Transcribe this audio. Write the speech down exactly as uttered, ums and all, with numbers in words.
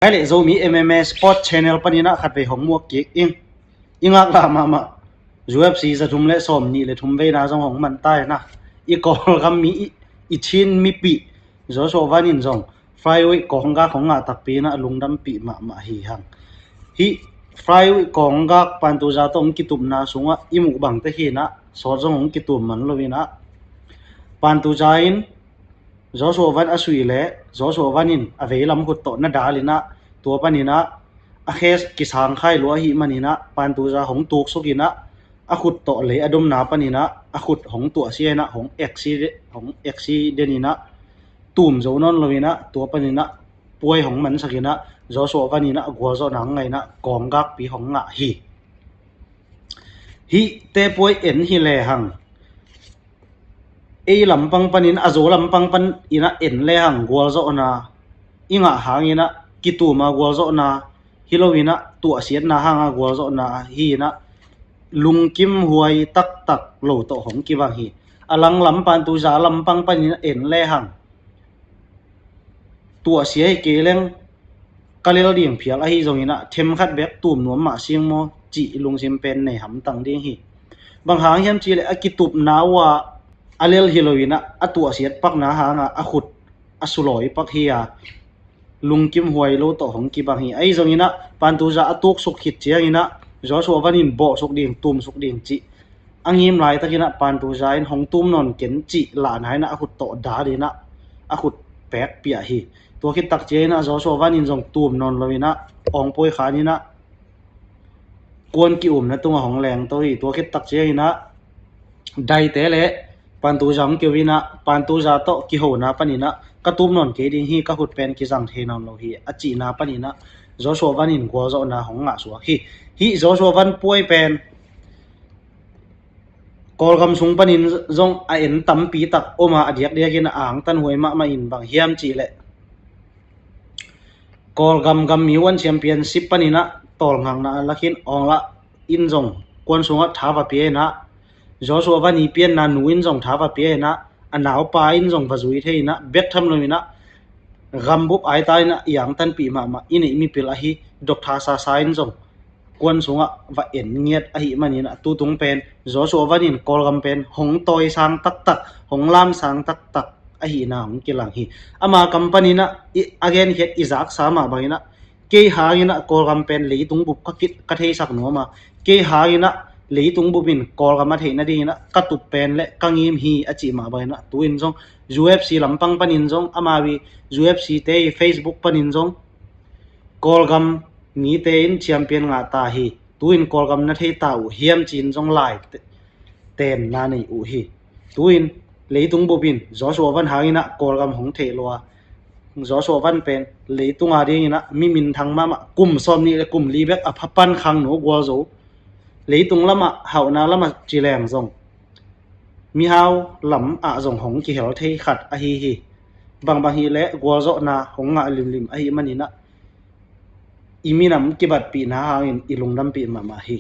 Ngai le Zomi M M A Sport Channel panin ah khatvei hong muak kik ing. I ngaklah mahmah U F C za thum le sawm nih le thum veina zong hong man ta in ah, i Kawlgam mi, i, i Chin mipih Joshua Van in zong flyweight kawngak hong ngah takpi in ah lungdampih mahmah hi hang. Hih flyweight kawngak Pantuza tawh hong kitupna sungah i muh bangte hi in ah, sawt zong hong kitum man lo in ah, Pantuza in Joshua Van a suih leh Joshua Van in a veilam khut tawh na dal in ah, tua panin ah a khes kisang khai lua ahih manin ah Pantuza hong tuksuk in ah, a khut tawh lei a domna panin ah a khut hong tuahsia in ah hong accident, hong accident in ah tum zo nawn lo in ah, tua panin ah puai hong mansak in ah Joshua Van in ah gualzawhna hong ngah in ah kawngakpi hong ngah hi. Hihte puai en hi lehang, ei lampang panin, a zo lampang panin ah en lehang gualzawhna i ngah hangin ah, kituma gualzawhna hi lo in ah, tuahsiatna hanga gualzawhna hi in ah, lungkimhuai taktak lo tawh hong kibang hi. A langlam Pantuza lampang panin ah en lehang, tuahsia hi kei leng ka lel ding phial ahi zongin ah, themkhat bek tum nuam mah sing maw cih lungsim pen nei hamtang ding hi. Bang hang hiam cih leh a kitupna uh ah a lel hi lo in ah, a tuahsiat pakna hanga a khut a sulawi pak hi a, lungkimhuai lo tawh hong kibang hi. Ahi zongin ah Pantuza a tuksuk khit ciangin ah Joshua Van in bawhsuk ding, tumsuk ding cih a ngim laitakin ah Pantuza in hong tum nawn ken cih lahna in ah a khut tawh dal in ah a khut pekpiah hi. Tua khit tak ciangin ah Joshua Van in zong tum nawn lo in ah awngpuai khan in ah kuan ki-umna tungah hong lengto hi. Tua khit tak ciangin ah Daite le Pantuza hong keu in ah, Pantuza tawh kihona panin ah, ka tum nawn kei ding hi, ka khut pen kizang thei nawn lo hi, a cihna panin ah Joshua Van in gualzawhna hong ngah suak hi. Hih Joshua Van puai pen Kawlgam sung panin zong a en tampi tak om a, a diakdiakin a angtanhuai mahmah in bang hiam cih leh, Kawlgam gam mi one championship panin ah tawlngakna a la khin Aung La in zong kuan sungah tha va pia in ah, Joshua Van i pianna nu in zong tha va pia in ah, a naupa in zong va zui thei in ah, bek tham lo in ah, gambup aita in ah i angtanpih mahmah i neih mipil ahi Doctor Sasa in zong kuan sungah va en ngiat ahih manin ah, tutung pen Joshua Van in Kawlgam pen hong tawisang taktak, hong lamsang taktak ahihna hong kilang hi. Ama kam panin ah i, a genkhiat i zaksa mah bangin ah, kei hangin ah Kawlgam pen leitung bup ka ki, ka theisak nuam a, kei hangin ah leitung bup in Kawlgam a theih nadingin ah ka tup pen le ka ngim hi, a cih mah bangin ah, tu-in zong U F C lampang panin zong, ama wi U F C te i Facebook panin zong Kawlgam mite in champion ngah ta hi, tu-in Kawlgam na thei ta uh hiam ci-in zong lai te, tenna nei uh hi. Tu-in leitung bup in Joshua Van hangin ah Kawlgam hong theih lua. Joshua Van pen leitung a dingin ah mi minthang mahmah, kum sawm nih le kum li bek a pha pan khangno gualzo, leitung lamah hauhna lamah ci leng zong mihau lamah zong hong kihel thei khat ahi hi. Bangbang hi leh gualzawhna hong ngah limlim ahih manin ah, i minam kibatpihna hangin i lungdampih mahmah hi.